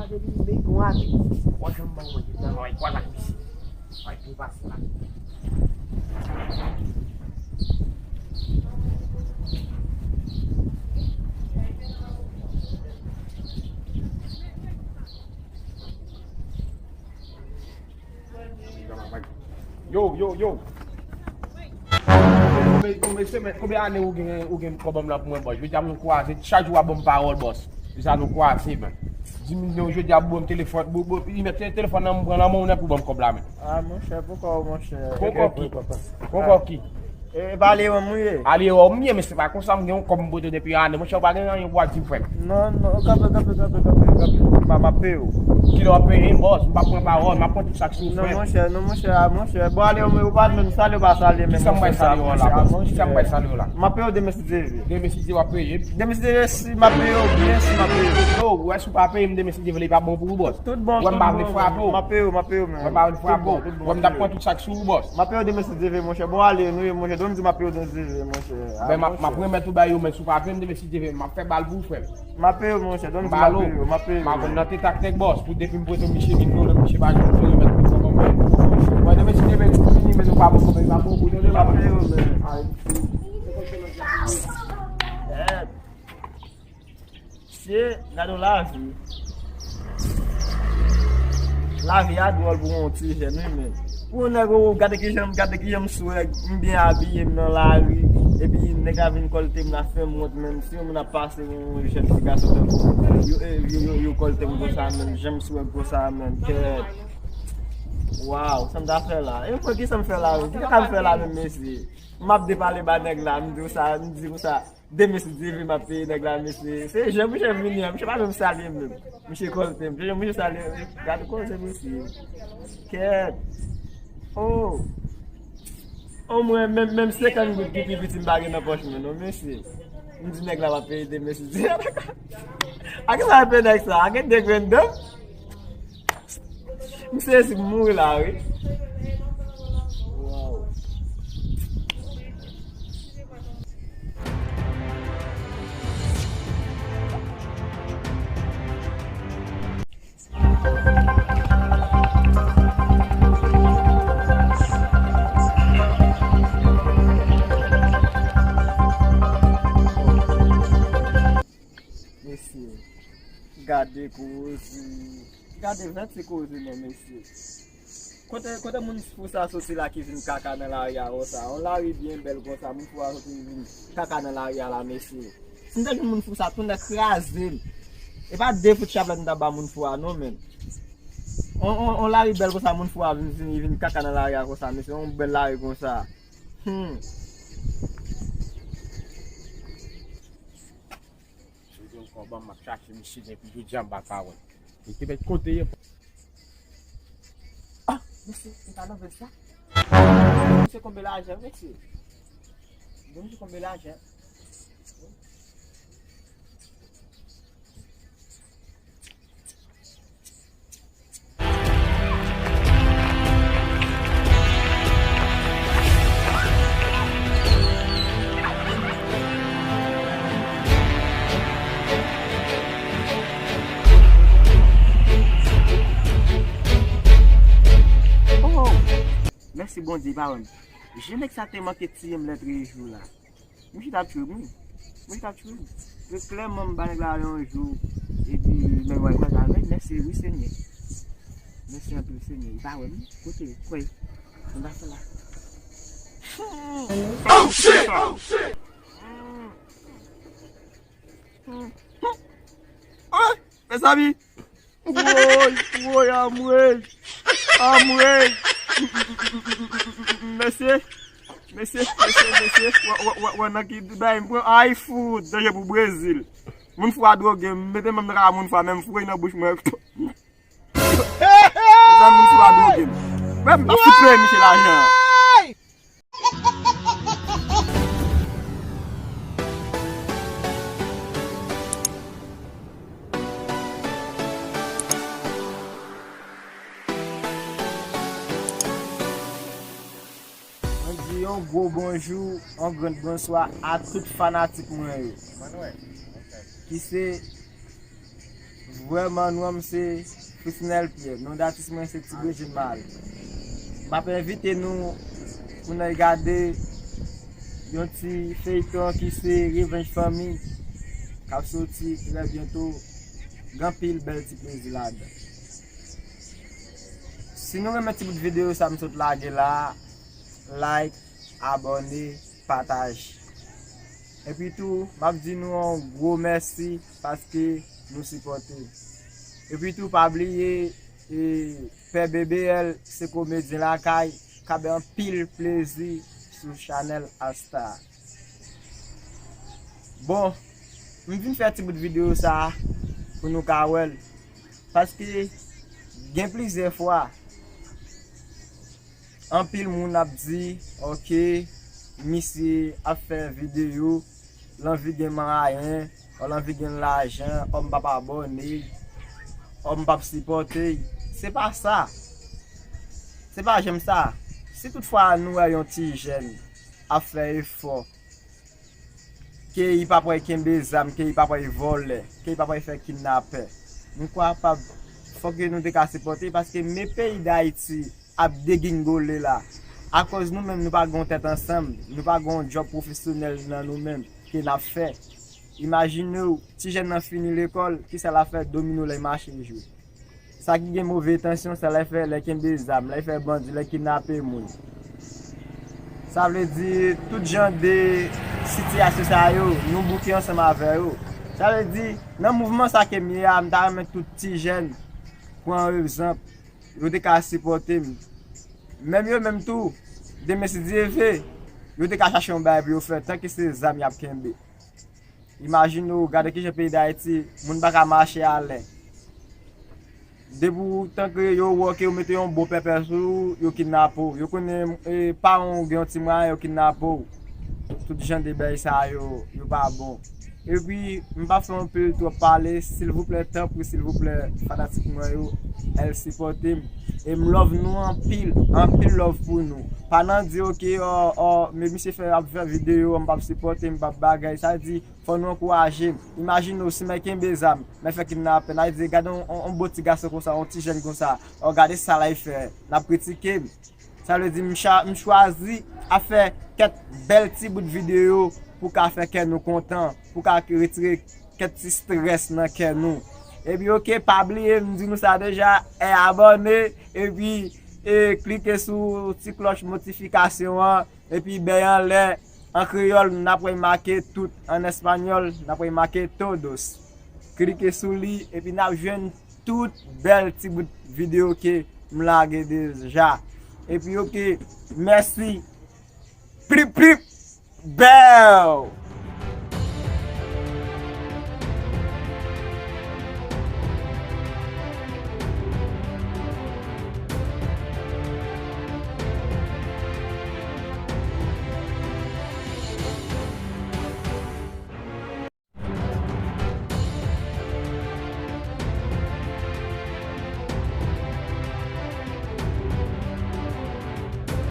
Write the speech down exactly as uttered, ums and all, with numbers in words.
Gade li, men gon ate. Wè jan m ban mwen, nan mwen, wè ak misye. Wè, pi pase la. Yo, yo, yo. Konbyen, konbyen semèn, konbyen ane ou gen, ou gen kòb an m la pou mwen, bòs? Jodi a nou kwaze, chak jou w ap ban m pawòl, bòs. Jodi a nou kwaze, men. Di m, non, jodi a, ban m telefòn, bo, bo, li met te-, telefòn nan m pran nan men w nèt pou ban m kòb la, men. Ah, monchè, poukò, monchè? Poukò ki? Poukò ki? E, e pa ale wè m ou ye? Ale wè m ye, men se pa konsa, m gen yon kòb m pote depi ane. Monchè, ou pa gen anyen pou w ap di m, frè m. Non, non, kanpe, kanpe, kanpe, kanpe, kanpe. M a, m a peye w. Kilè w ap peye m, bòs? M p ap pran pawòl, m ap pran tout sa k sou frè m. Non, monchè, non, monchè, ah, monchè. Bon, ale, ou pa menm salye, ou pa salye menm. Kisa m bay salye w la, bòs? Kisa m bay salye w la? M a peye w demen si Dye vle. Demen si Dye w ap peye m? Demen si Dye vle, si m a peye w byen, si m a peye w. Yo, ou wè si w pa peye m demen si Dye vle, li pa bon pou ou, bòs. Tout bon, tout bon. Wè m pa vle frape w. M a peye w, m a peye w, men. Wè m pa vle frape w. Wè m t ap pran tout sa k sou ou, bòs. M a peye w demen si Dye vle, monchè. Bon, ale, nou ye, monchè. Donn m di m a peye w demen si Dye vle, monchè. Ah, monchè. Ben, m ap, m ap remèt ou bay yo, men si w pa peye m demen si Dye vle, m ap fè bal pou ou, frè m. M a peye w, monchè. Donn m di m a peye w, m a peye w. M a konn nan tèt ak nèg bòs pou depi m prete yon misye mil dola, misye pa janm fè remèt mwen kòb mwen. Wè, demen si Dye vle, nou fini, men nou pa bon, men pa bon, pou nou, m a peye w, men. Mesye, gade yon lavi. Lavi a dwòl pou yon ti jèn, wi, men. Pou yon nèg, ou gade kijan, gade kijan m swag, m byen abiye, m nan lari, epi nèg la vin kòlte m la, fè m wont, men. Si yon moun ap pase, yon jèn ti gason tankou m, yo, yo, yo, yo kòlte m konsa, men. Jan m swag konsa, men. Kèt. Waw, sa m ta fè la? E mwen, kisa m fè la, menm? Ki kaka m fè la, menm, mesye? M ap depale ba nèg la, m di konsa, m di konsa, demen si Dye vle, m ap peye nèg la, mesye. Se jan misye vini an, misye pa menm salye m menm. Misye kòlte m. Se jan misye salye m. Gade koze, mesye. Kèt. Oh. Omwen, menm, menm senkant goud ki pi piti m pa gen nan pòch mwen, non, mesye. M di nèg la m ap peye demen si Dye vle. A ki sa ap peye nèg sa? A gen de grenn dan? M sezi, m mouri la, wi. Waw. Mesye, gade koze. Gade vèt se koze non, mesye. Kote, kote moun fou sa soti la ki vin kaka nan lari a konsa? Yon lari byen bèl konsa, moun fou a soti vin kaka nan lari a la, mesye. Si m te jwenn moun fou sa, tonè kraze m. E pa de fout chaplèt m ta ba moun fou a non, menm. On, on, on lari bèl konsa, moun fou a vin, vin, vin kaka nan lari a konsa, mesye. Yon bèl lari konsa. Hmm. Jodi ankò, ban m ap chache misye depi jodi a m pa ka wè. Li te mèt kote ye. Ah, mesye, e pa nan vès la? Mesye, konbyen lajan, mesye? Bon, mesye, konbyen lajan? Oh! Mèsi Bondye, pa wè m. Jan nèg sa te manke tiye m lè trèz jou la. Misye t ap tchwe m, wi. Misye t ap tchwe m. Men klèman, m ba nèg la yon jou. Epi, men wè, kwè sa, men mèsi, wi, Senyè. Mèsi anpil, Senyè. Li pa wè m, wi. Kote, kwè. Mwen pa fè la. Oh, shit! Oh, shit! Ah, mezanmi! Woy, woy, anmwey! Anmwey! Mesye, mesye, mesye, mesye, wè, wè, wè, wè nan ki bay m pran, ay fou, danje pou Brezil. Moun fou a dwoge m, mete men m nan kaka moun fou a, men m foure nan bouch mwen. Mezanmi, moun fou a dwoge m. Wè, m ap fout peye misye lajan an. Mwen di yon gwo bonjou, yon grann bonswa a tout fanatik mwen yo. Ki se Vrèman, non m se Frisnel Pierre. Non datis mwen se Ti Bredjin Mari. M ap envite nou pou n al gade yon ti feyton ki se Revenge Family k ap soti trè byento. Gen anpil bèl ti plezi ladan. Si nou renmen ti bout videyo sa m sot lage la, like, abòne, pataje. Epi tou, m ap di nou yon gwo mèsi paske nou sipòte. Epi tou, pa bliye, e, Pè B B L se komedyen lakay k ap bay anpil plezi sou chanèl Asta. Bon, m vin fè ti bout videyo sa pou nou ka wè l. Paske gen plizyè fwa, anpil moun ap di, "Ok, misye ap fè videyo, l anvi gen mwayen, o l anvi gen lajan, o m p ap abòne, o m p ap sipòte." Se pa sa. Se pa janm sa. Si toutfwa nou wè yon ti jèn ap fè efò, ke li pa pral kenbe zam, ke li pa pral vòlè, ke li pa pral fè kidnapè, m kwè pa, fòk nou te ka sipòte, paske men peyi Dayiti ap degingole la. Akoz nou menm, nou pa gen yon tèt ansanm, nou pa gen yon djòb pwofesyonèl nan nou menm ke n ap fè. Imajine w, ti jèn nan fini lekòl, kisa l ap fè? Domino l ap mache jwe. Sa ki gen move entansyon, sa l ap fè, l ap kenbe zam, l ap fè bandi, l ap kidnape moun. Sa vle di, tout jan de sitiyasyon sa yo, nou bouke ansanm avè yo. Sa vle di, nan mouvman sa ke m ye a, m ta renmen tout ti jèn pran egzanp, yo te ka sipòte m. Menm yo menm tou, demen si Dye ve, yo te ka chache yon bagay pou yo fè, tanke se zam y ap kenbe. Imajine w, gade kijan peyi Dayiti, moun pa ka mache alè. Depi w tanke yo wè ke yo mete yon bon pèpè sou ou, yo kidnape w. Yo konnen, e, paran w gen yon ti mwayen, yo kidnape w. Tout jan de bagay sa yo, yo pa bon. Epi, m pa fè anpil twòp pale, silvouplè, tanpri, silvouplè, fanatik mwen yo, al sipòte m. E m love nou anpil, anpil love pou nou. Pa nan di, "Ok, o, o, men misye fè, ap fè videyo, m p ap sipòte, m p ap bagay." Sa di, fò nou ankouraje. Imajine w, si mwen kenbe zam, mwen fè kidnapè, n a di, "Gade yon, yon, yon bon ti gason konsa, yon ti jèn konsa, o, gade sa l ap fè." N ap kritike m. Sa vle di, m cha-, m chwazi ap fè kèk bèl ti bout videyo pou ka fè kè nou kontan, pou ka retire kèk ti strès nan kè nou. Epi, ok, pa bliye, m di nou sa deja, e abòne, epi, e klike sou ti klòch notifikasyon an, epi bèy anlè, an kreyòl, n ap remake tout, an espanyòl, n ap remake todos. Klike sou li, epi n ap jwenn tout bèl ti bout videyo ke m lage deja. Epi, ok, mèsi. Plip, plip, bèw!